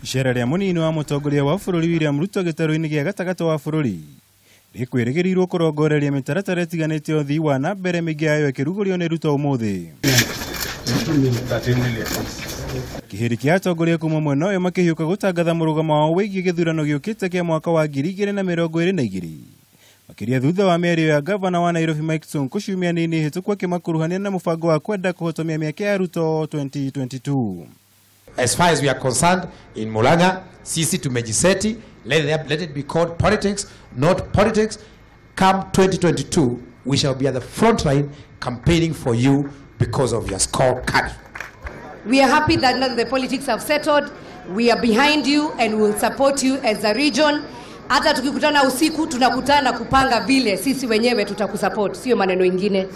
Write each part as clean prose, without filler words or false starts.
Icera rĩa mũnini wa mũtongoria wa bũrũri William Ruto gĩtarũ-inĩ gĩa gatagatĩ wa bũrũri rĩkwĩrĩgĩrĩirwo kũrongoreria mĩtaratara ĩtiganĩte ya ũthii wa na mbere mĩingĩ yayo ĩkĩrugũrio nĩ Ruto ũmũthĩ. Kĩhĩri kĩa atongoria kuma mwena ũyũ makĩhiũka gũtangatha mũrũgamo wao wĩgiĩ gĩthurano gĩũkĩte kĩa mwaka wa 2022 makĩria thutha wa mĩario ya gavana wa Nairobi Mike Sonko ciumia nini hĩtũku akĩmakuruhania na mũbango wa kwenda kũhotomia mĩaka ya Ruto 2022. As far as we are concerned in Murang'a, sisi tumejiseti, let it be called politics, not politics. Come 2022, we shall be at the front line campaigning for you because of your scorecard. We are happy that now the politics have settled. We are behind you and we will support you as a region. Hata tukikutana usiku tunakutana kupanga vile sisi wenyewe tutakusupport, sio maneno ingine.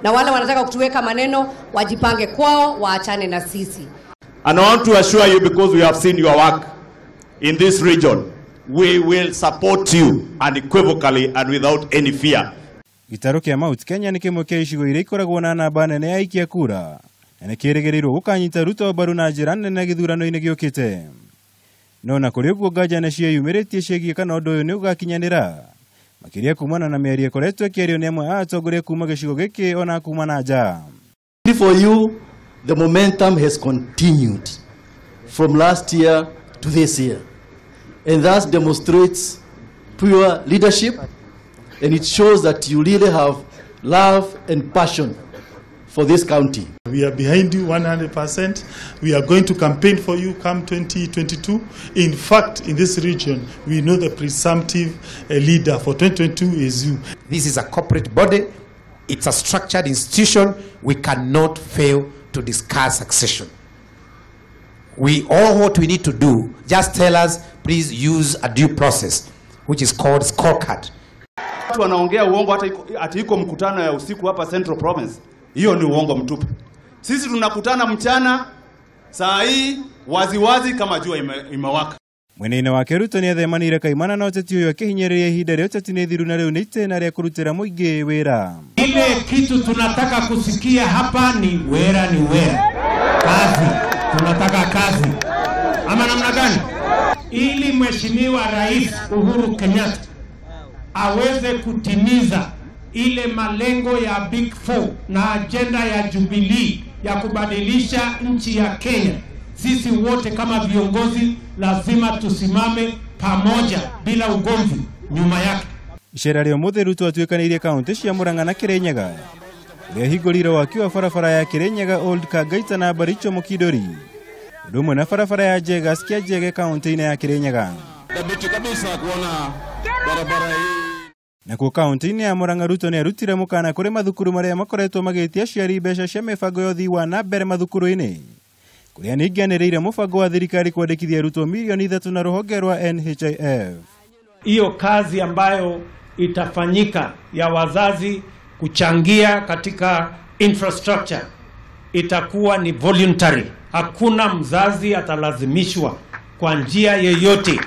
Na wale wanataka kutuweka maneno wajipange kwao, waachane na sisi. And I want to assure you, because we have seen your work in this region, we will support you unequivocally and without any fear. Gĩtarũ kĩa Mount Kenya nĩ kĩmwe kĩa icigo iria ikoragwo na namba nene ya aikia kura na nĩkĩrĩgĩrĩirwo gũkanyita Ruto mbaru na njĩra nene gĩthurano-inĩ gĩũkĩte. No na kũrĩ ũguo nganja nĩ ciĩyumĩrĩtie ciĩgiĩ kana ũndũ ũyũ nĩ ũgakinyanĩra, makĩria kumana na mĩario ĩkoretwo ĩkĩario nĩ amwe a atongoria kuma gĩcigo gĩkĩ ona kuma na nja. For you, the momentum has continued from last year to this year, and that demonstrates pure leadership, and it shows that you really have love and passion for this county. We are behind you 100%. We are going to campaign for you come 2022. In fact, in this region, we know the presumptive leader for 2022 is you. This is a corporate body. It's a structured institution. We cannot fail to discuss succession. We all what we need to do, just tell us, please use a due process, which is called scorecard. Watu wanaongea uongo hata ati iko mkutano ya usiku hapa Central Province. Hiyo ni uongo mtupu. Sisi tunakutana mchana saa hii waziwazi kama jua imewaka. Mwena-inĩ wake Ruto nĩathemanire kaimana na ũteti ũyũ akĩhinyĩrĩria ihinda rĩa ũteti nĩ thiru na rĩu nĩ itĩna rĩa kũrutĩra mũingĩ wĩra. Ile kitu tunataka kusikia hapa ni wera, ni wera. Kazi, tunataka kazi. Ama namna gani? Ili Mheshimiwa Rais Uhuru Kenyatta aweze kutimiza ile malengo ya Big Four na agenda ya Jubilee ya kubadilisha nchi ya Kenya, sisi wote kama viongozi lazima tusimame pamoja bila ugomvi nyuma yake. Icera rĩa ũmũthĩ Ruto atuĩkanĩirie kaunti cia Murang'a na Kirinyaga ũrĩa ahingũrire waki wa barabara ya Kirinyaga Old Kagaita na Baricho Mukinduri, ũndũ ũmwe na barabara ya Njegas Kianjege kaunti-inĩ ya Kirinyaga. Thabiti kabisa kuona barabara hii. Nakuo kaunti-inĩ ya Murang'a Ruto nĩ arutire mũkana kũrĩ mathukuru marĩa makoretwo magĩtia aciari mbeca cia mĩbango ya ũthii wa na mbere mathukuru-inĩ, kũrĩa ningĩ anĩrĩire mũbango wa thirikari kwandĩkithia arutwo milioni 3 na rũhonge rwa NHIF. Hiyo kazi ambayo itafanyika ya wazazi kuchangia katika infrastructure itakuwa ni voluntary. Hakuna mzazi atalazimishwa kwa njia yeyote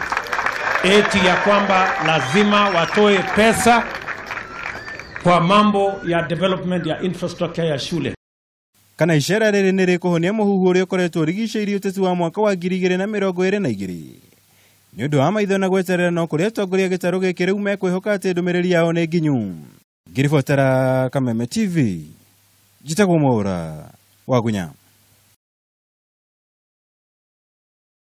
eti ya kwamba lazima watoe pesa kwa mambo ya development ya infrastructure ya shule. Kana icera rĩrĩ nĩ rĩkũhonia mũhuhu ũrĩa ũkoretwo ũrigicĩirie ũteti wa mwaka wa 2022 nĩ ũndũ wa maitho na gweterera no kũrĩa atongoria gĩtarũ gĩkĩ rĩu mekwĩhoka atĩ ndũmĩrĩri yao nĩ nginyu. Ngĩribotera Kameme TV, njĩtagwo Mwaũra wa Gunya.